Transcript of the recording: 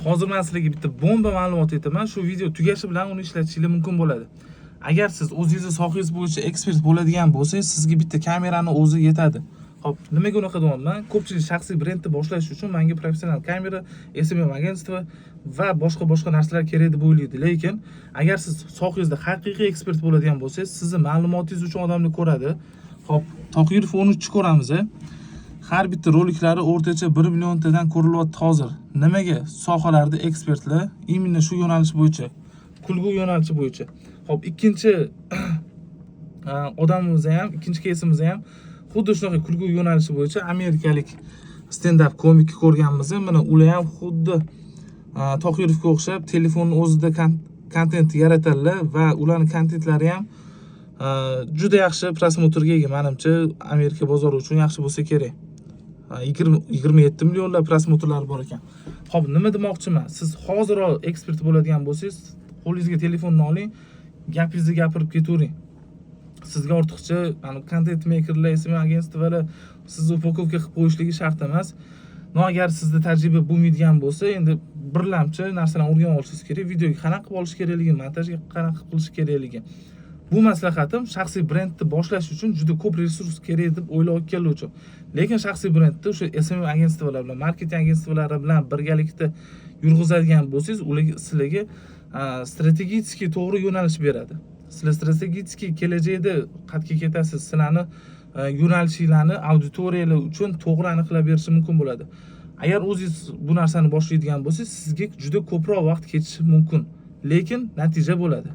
Hozir man sizlarga bitta bomba ma'lumot aytaman. Shu video tugashi bilan uni ishlatishingiz mumkin bo'ladi. Agar siz o'zingizni sohangiz bo'yicha ekspert bo'ladigan bo'lsangiz, sizga bitta kamerani o'zi yetadi. Xo'p, nimaga unaqa deyapman? Ko'pchilik shaxsiy brendni boshlash uchun menga professional kamera, SMM агентство va boshqa boshqa narsalar kerak deb o'ylaydi. Lekin agar siz sohangizda haqiqiy ekspert bo'ladigan bo'lsangiz, sizni ma'lumotingiz uchun odamlar ko'radi. Xo'p, Tohirov 13 ko'ramiz. Har bitta roliklari o'rtacha 1 milliontadan ko'rilyapti hozir. Nimaga? Sohalarda ekspertlar, именно shu yo'nalish bo'yicha, kulgu yo'nalishi bo'yicha. Xo'p, ikkinchi odamimiz ham, ikkinchi keysimiz ham xuddi shunaqa kulgu yo'nalishi bo'yicha amerikalik stendap komikni ko'rganmiz. Mana ular ham xuddi Tohirovga o'xshab telefonni o'zida kontent yaratadilar va ularning kontentlari ham juda yaxshi просмотр ga ega. Manimcha, Amerika bozori uchun yaxshi bo'lsa kerak. 20 27 millionlab просмотр lari bor ekan. Xo'p, nima demoqchiman? Siz hoziroq ekspert bo'ladigan bo'lsangiz, qo'lingizga telefonni oling, gapingizni gapirib ketavering. Sizga ortiqcha ani kontent meykerlar, SMM агентство lar sizni упаковка qilib qo'yishligi shart emas. Но agar sizda tajriba bo'lmaydigan bo'lsa, endi birlamchi narsalarni o'rganib olishingiz kerak. Videoga qanaqa qilib olish kerakligi, montajga qanaqa qilish kerakligi. Bu maslahatim shaxsiy brendni boshlash uchun juda ko'p resurs kerak deb o'ylayotganlar uchun. Lekin shaxsiy brendni o'sha SMM агентство lar bilan, marketing агентство lari bilan birgalikda yurg'izadigan bo'lsangiz, ularga sizlarga strategический to'g'ri yo'nalish beradi. Sizlar strategический kelajakda qayerga ketasiz, sizlarni yo'nalishinglarni auditoriyalar uchun to'g'ri aniqlab berishi mumkin bo'ladi. Agar o'zingiz bu narsani boshlaydigan bo'lsangiz, sizga juda ko'proq vaqt ketishi mumkin, lekin natija bo'ladi.